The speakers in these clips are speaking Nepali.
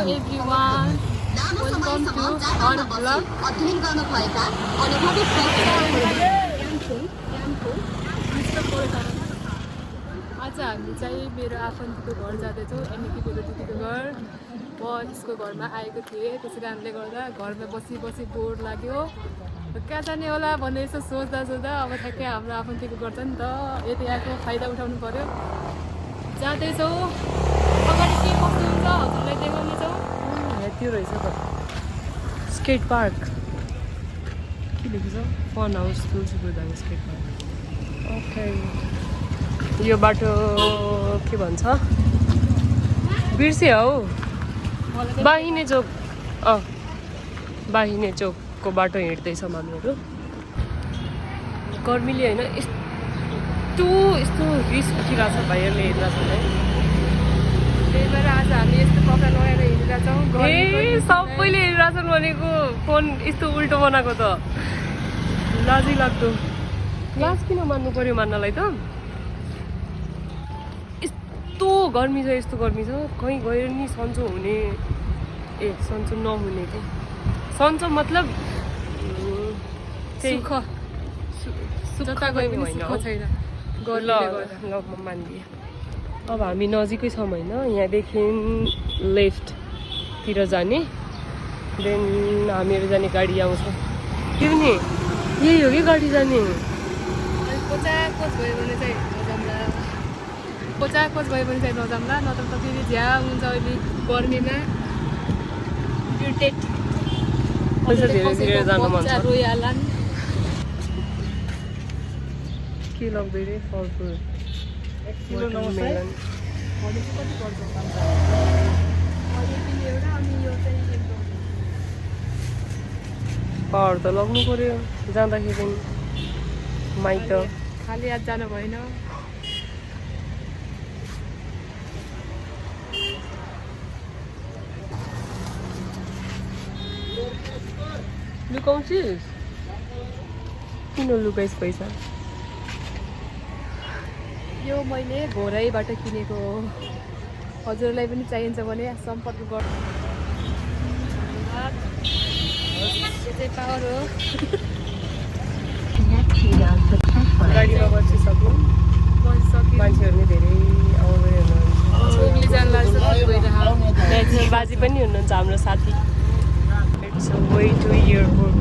everyone. Welcome to our vlog. आज हामी चाहिँ मेरो आफन्तको घर जाँदैछौँ एमिकी मेरो दिदीको घर म यसको घरमा आएको थिएँ त्यसै कारणले गर्दा घरमा बसी बसी बोर लाग्यो कहाँ जाने होला भनेर यसो सोच्दा सोच्दा अब ठ्याक्कै हाम्रो आफन्तको घर छ नि त यति आएको फाइदा उठाउनु पर्यो जाँदैछौँ अगाडि के कस्तो हुन्छ हजुरलाई देखाउनेछौँ त्यो रहेछ त स्केट पार्क के लेखेको छ फन हाउस तुलसीपुरदाको स्केट पार्क ओके यो बाटो के भन्छ बिर्से हौ बाहिने चोक बाहिने चोकको बाटो हिँड्दैछौँ हामीहरू गर्मीले होइन यस्तो रिस उठिरहेको छ भाइहरूले हेरिरहेको छ त्यही भएर आज हामी यस्तो कपडा लगाएर हिँडिरहेछौँ ए सबैले हेरिरहेछन् भनेको फोन यस्तो उल्टो बनाएको त लाजै लाग्दो लाज किन मान्नु पर्यो मान्नलाई त यस्तो गर्मी छ यस्तो गर्मी छ कहीँ गएर नि सन्चो हुने ए सन्चो नहुने के सन्चो मतलब सुख जता गयो होइन छैन ल म मानिदिएँ अब हामी नजिकै छौँ होइन यहाँदेखि लेफ्टतिर जाने देन हामीहरू जाने गाडी आउँछ त्यो नि यही हो कि गाडी जाने कोचाकोच भयो भने चाहिँ नजाम्ला कोचाकोच भयो भने चाहिँ नजाम्ला नत्र त फेरि झ्याम हुन्छ अहिले गर्मीमा इरिटेट धीरे जानु मन छ रोइहाल्ला नि के लाग्दै रे फलफुल पाहाड त लग्नु पर्यो जाँदाखेरि माइत खाली आज जानु भएन लुकाउँछिस् किन लुकाइस् पैसा यो मैले भोरैबाट किनेको हो हजुरलाई पनि चाहिन्छ भने सम्पर्क गर्नु यो चाहिँ पावर हो गाडीमा बसिसक्यो मान्छेहरू नै धेरै आउँदै हुनुहुन्छ बाजे पनि हुनुहुन्छ हाम्रो साथी इट्स वे टु एयरपोर्ट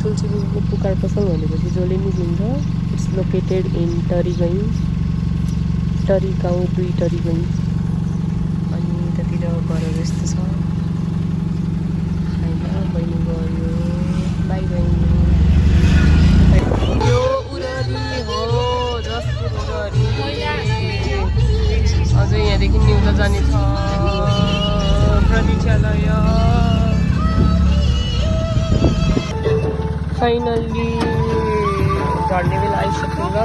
तुलसीपुरको पुकार पसल भनेपछि जसले नि चिन्छ इट्स लोकेटेड इन टरी गाउँ 2 टरीगञ्ज अनि यतातिर घर जस्तो छ होइन बहिनी गयो बाई बहिनी यो उरली हो जसपुर उरली अझै यहाँदेखि न्युला जाने छ प्रतीक्षालय फाइनल्ली झर्ने बेला आइसक्यो ल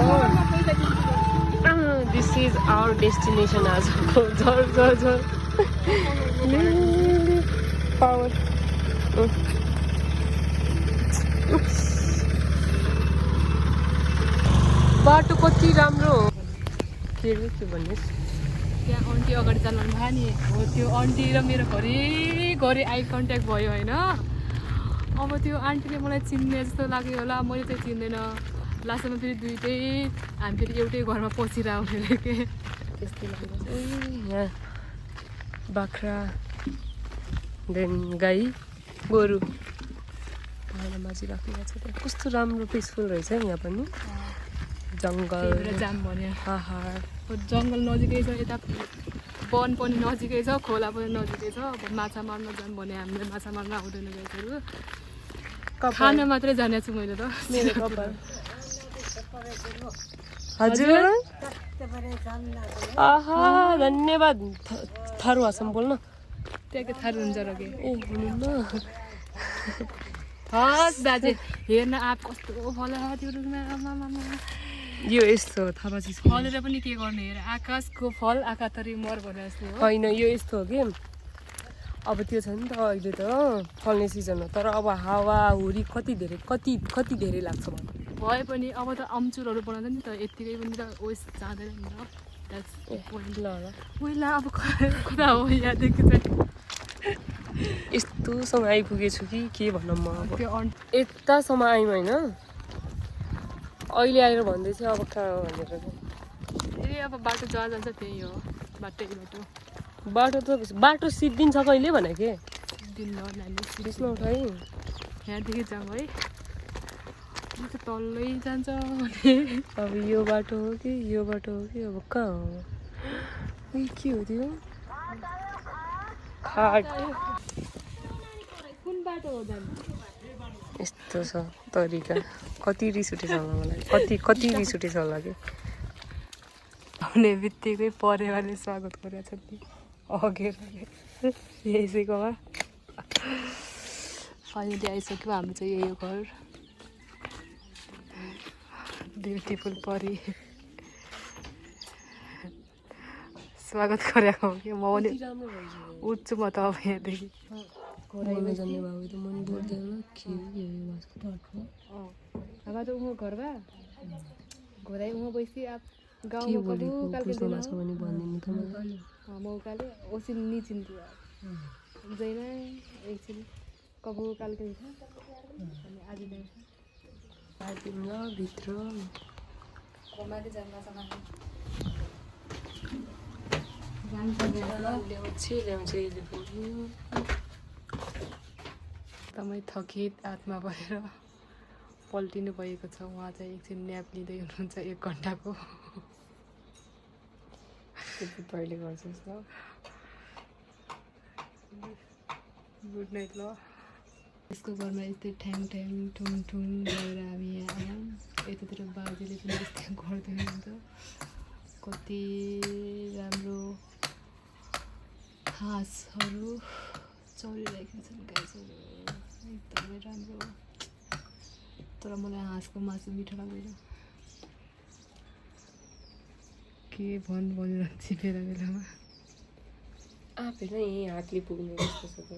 दिस इज आवर डेस्टिनेसन आजको झर पावर बाटो कति राम्रो हो के भन्नुहोस् त्यहाँ आन्टी अगाडि जानु भयो नि हो त्यो आन्टी र मेरो घरि आई कन्ट्याक्ट भयो होइन अब त्यो आन्टीले मलाई चिन्ने जस्तो लाग्यो होला मैले चाहिँ चिन्दैन लास्टमा फेरि दुइटै हामी फेरि एउटै घरमा पसिरहेको हुने के त्यस्तै लाग्छ यहाँ बाख्रा देन गाई गोरु माझी राखिरहेको छ त्यहाँ कस्तो राम्रो पिसफुल रहेछ यहाँ पनि जङ्गल जाम भन्यो पाहाड जङ्गल नजिकै छ यता वन पनि नजिकै छ खोला पनि नजिकै छ अब माछा मार्न जाऊँ भने हामीले माछा मार्न आउँदैन गाईहरू खाना मात्रै जानेको छु मैले त हजुर आहा धन्यवाद थारू भाषामा बोल्न त्यहाँको थारू हुन्छ र के ए हुनुहुन्न हस् बाजे हेर्न आप कस्तो फला त्यो रुखमा यो यस्तो थाहा छ फलेर पनि के गर्ने हेर आकाशको फल आकातरी मर भने जस्तो हो होइन यो यस्तो हो कि अब त्यो छ नि त अहिले त फल्ने सिजन हो तर अब हावाहुरी कति धेरै लाग्छ भने भए पनि अब त आमचुरहरू बनाउँछ नि त यत्तिकै पनि त उयस जाँदैन नि त द्याट्स पोइन्ट ल पहिला अब कता हो यहाँदेखि चाहिँ यस्तोसम्म आइपुगेछु कि के भनौँ म अब त्यो यतासम्म आयौँ होइन अहिले आएर भन्दैछ अब कहाँ हो भनेर ए अब बाटो जहाँ जान्छ त्यही हो बाटो सिद्धिन्छ कहिले भने के दिन ल नानी त्यसमा उठाइ यहाँदेखि जाउँ है त तल्लै जान्छ भने अब यो बाटो हो कि अब कहाँ हो के हो त्यो खाट कुन बाटो हो जानु यस्तो छ तरिका कति रिस उठेछ होला मलाई कति रिस उठेछ होला कि आउने बित्तिकै परेवाले स्वागत गरेको छ नि अघेर यसैकोमा फाइनली आइसक्यो हाम्रो चाहिँ यही हो घर ब्युटिफुल परी स्वागत गरेको हो कि म पनि उठ्छु म त अब यहाँदेखि घरमा जाने बाबु त मन पर्दैन के अब त उहाँ घरमा घोराइ उहाँ बैसी अब के गाउँमा बोलेको बुझ्नु भएको छ भने भनिदिनु त मलाई मौकाले ओसिन निचिन्थ्यो हुँदैन एकछिन कबु कालको अनि आज ल भित्र एकदमै थकित आत्मा भएर पल्टिनु भएको छ उहाँ चाहिँ एकछिन न्याप लिँदै हुनुहुन्छ 1 घन्टाको पहिले गर्छस् ल गुड नाइट ल यसको घरमा यस्तै ठ्याङ ठ्याङ ठुङ ठुङ गरेर हामी यहाँ आयौँ यतातिर बाजेले पनि यस्तै गर्दै हुनुहुन्छ कति राम्रो घाँसहरू चलिरहेका छन् गाईहरू एकदमै राम्रो तर मलाई हाँसको मासु मिठो लाग्दैन के भनिरहन्छ बेला बेलामा आफै नै यहीँ हातले पुग्ने जस्तो छ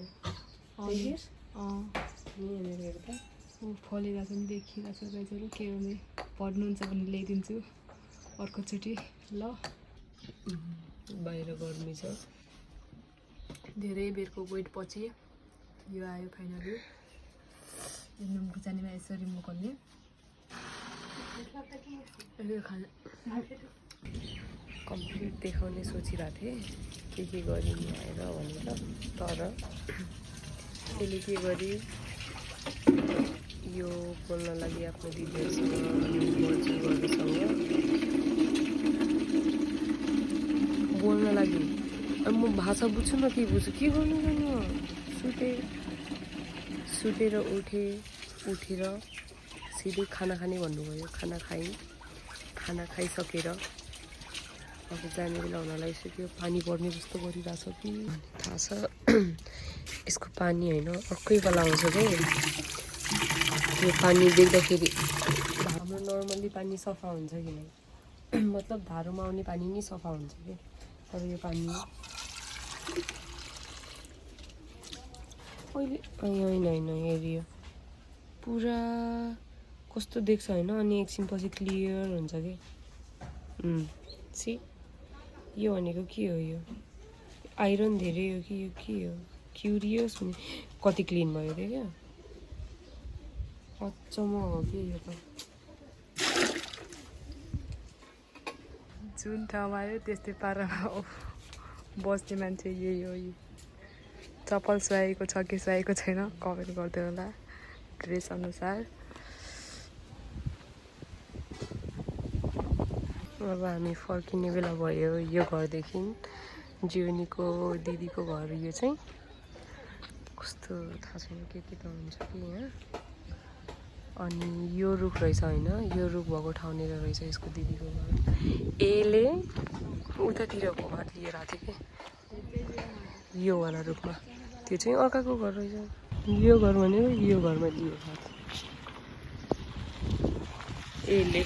यहाँनिर हेर्दा ऊ फलिरहेको पनि देखिरहेको छ गाईहरू के भने पढ्नुहुन्छ भने ल्याइदिन्छु अर्कोचोटि ल बाहिर गर्मी छ धेरै बेरको वेट पछि यो आयो फाइनली नुन खुर्सानीमा यसरी मुकाउने कम्प्लिट देखाउने सोचिरहेको थिएँ के गरिने आएर भनेर तर त्यसले के गरी यो बोल्न लागि आफ्नो दिदीहरूसँग बजुहरूसँग बोल्न लागि अनि म भाषा बुझ्छु न के बुझ्छु के गर्नु जानु सुतेर उठेर सिधै खाना खाने भन्नुभयो खाना खाइसकेर अब जाने बेला हुन लागिसक्यो पानी पर्ने जस्तो गरिरहेछ कि थाहा छ यसको पानी होइन अर्कै बेला आउँछ क्या यो पानी देख्दाखेरि हाम्रो नर्मल्ली पानी सफा हुन्छ कि नै मतलब धारोमा आउने पानी नै सफा हुन्छ कि तर यो पानी अहिले होइन हेरियो पुरा कस्तो देख्छ होइन अनि एकछिनपछि क्लियर हुन्छ कि सी यो भनेको के हो यो आइरन धेरै हो कि यो के हो क्युरियस हुने कति क्लिन भयो त्यो क्या अचम्म हो कि यो त जुन ठाउँमा आयो त्यस्तै पारामा बस्ने मान्छे यही हो यी चप्पल सुहाएको छ कि सुहाएको छैन कमेन्ट गर्दै होला ड्रेस अनुसार अब हामी फर्किने बेला भयो यो घरदेखि जीवनीको दिदीको घर यो चाहिँ कस्तो थाहा छैन के त हुन्छ कि यहाँ अनि यो रुख रहेछ होइन यो रुख भएको ठाउँनिर रहेछ यसको दिदीको घर यसले उतातिरको घर लिएर आएको थियो कि यो वाला रुखमा त्यो चाहिँ अर्काको घर रहेछ यो घर भनेको यो घरमा लिएर आएको थियो यसले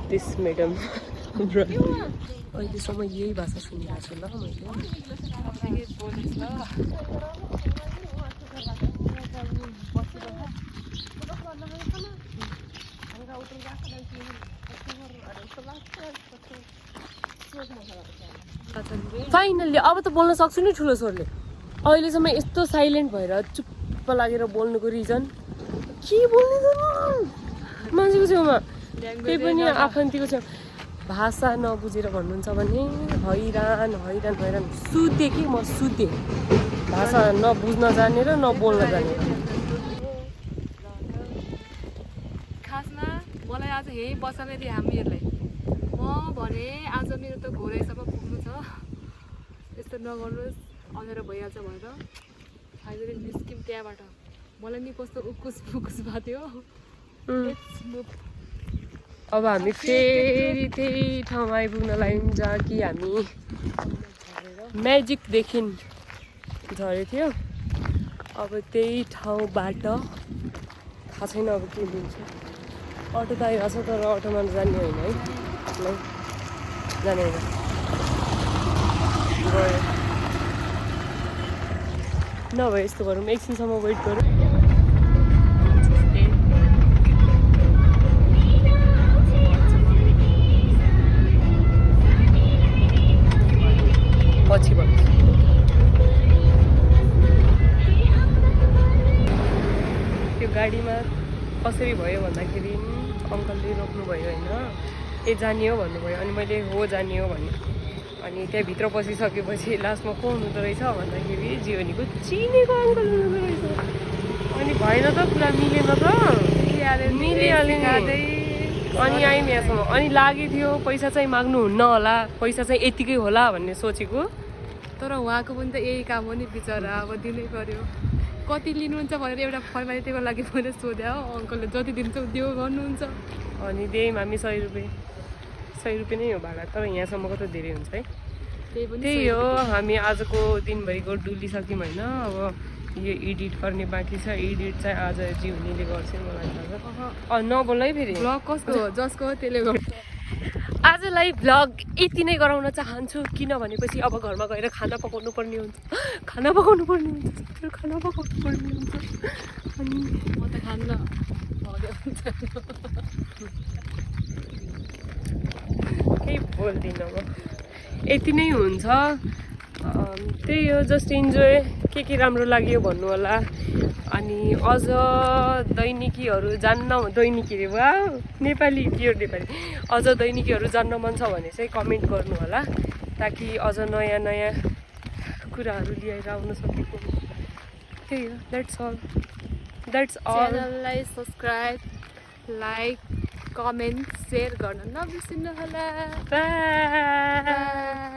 This madam अहिलेसम्म यही भाषा सुनिरहेको छु ल मैले फाइनल्ली अब त बोल्न सक्छु नि ठुलो स्वरले अहिलेसम्म यस्तो साइलेन्ट भएर चुप्प लागेर बोल्नुको रिजन के बोल्ने त मान्छेको छेउमा त्यही पनि आफन्तीको छेउ भाषा नबुझेर भन्नुहुन्छ भने हैरान हैरान हैरान सुते कि म सुते भाषा नबुझ्न जानेर नबोल्न जानेर खासमा मलाई आज यही बसाले दिए हामीहरूलाई म भने आज मेरो त घोरैसम्म पुग्नु छ यस्तो नगर्नुहोस् अँधेरो भइहाल्छ भनेर फाइनली निस्क्यौँ त्यहाँबाट मलाई नि कस्तो उकुस फुकुस भएको थियो अब हामी फेरि त्यही ठाउँमा आइपुग्न लाग्यौँ जहाँ कि हामी म्याजिकदेखि झरेको थियो अब त्यही ठाउँबाट थाहा छैन अब के लिन्छ अटो त आइरहेको छ तर अटोमा जाने होइन है ल जाने होइन गयो नभए यस्तो गरौँ एकछिनसम्म वेट गरौँ पछि भन्छु त्यो गाडीमा कसरी भयो भन्दाखेरि अङ्कलले रोक्नुभयो होइन ए जाने हो भन्नुभयो अनि मैले हो जाने हो भने अनि त्यहाँभित्र पसिसकेपछि लास्टमा को हुँदो रहेछ भन्दाखेरि जीवनीको चिनेको अङ्कल हुँदो रहेछ अनि भएन त पुरा मिलेन त मिलिहाल्यो अनि आयौँ यहाँसम्म अनि लागेको थियो पैसा चाहिँ माग्नुहुन्न होला पैसा चाहिँ यतिकै होला भन्ने सोचेको तर उहाँको पनि त यही काम हो नि बिचरा अब दिनै पर्यो कति लिनुहुन्छ भनेर एउटा फर्मालिटीको लागि मैले सोधेँ हो अङ्कलले जति दिन्छ त्यो गर्नुहुन्छ अनि दियौँ हामी 100 रुपियाँ नै हो भाडा तर यहाँसम्मको त धेरै हुन्छ है त्यही हो हामी आजको दिनभरिको डुलिसक्यौँ होइन अब यो एडिट गर्ने बाँकी छ एडिट चाहिँ आज जीवनीले गर्छ मलाई थाहा नबोल है फेरि भ्लग कसको हो जसको हो त्यसले गर्छ आजलाई भ्लग यति नै गराउन चाहन्छु किन भनेपछि अब घरमा गएर खाना पकाउनु पर्ने हुन्छ खाना पकाउनु पर्ने हुन्छ अनि म त खान्न केही बोल्दिनँ म यति नै हुन्छ त्यही हो जस्ट इन्जोय के राम्रो लाग्यो भन्नु होला अनि अझ दैनिकीहरू जान्न दैनिकी रे वा नेपाली प्योर नेपाली अझ दैनिकीहरू जान्न मन छ भने चाहिँ कमेन्ट गर्नु होला ताकि अझ नयाँ नयाँ कुराहरू लिएर आउन सकेको त्यही हो द्याट्स अल च्यानललाई सब्सक्राइब लाइक कमेन्ट सेयर गर्न नबिर्सिनु होला बाई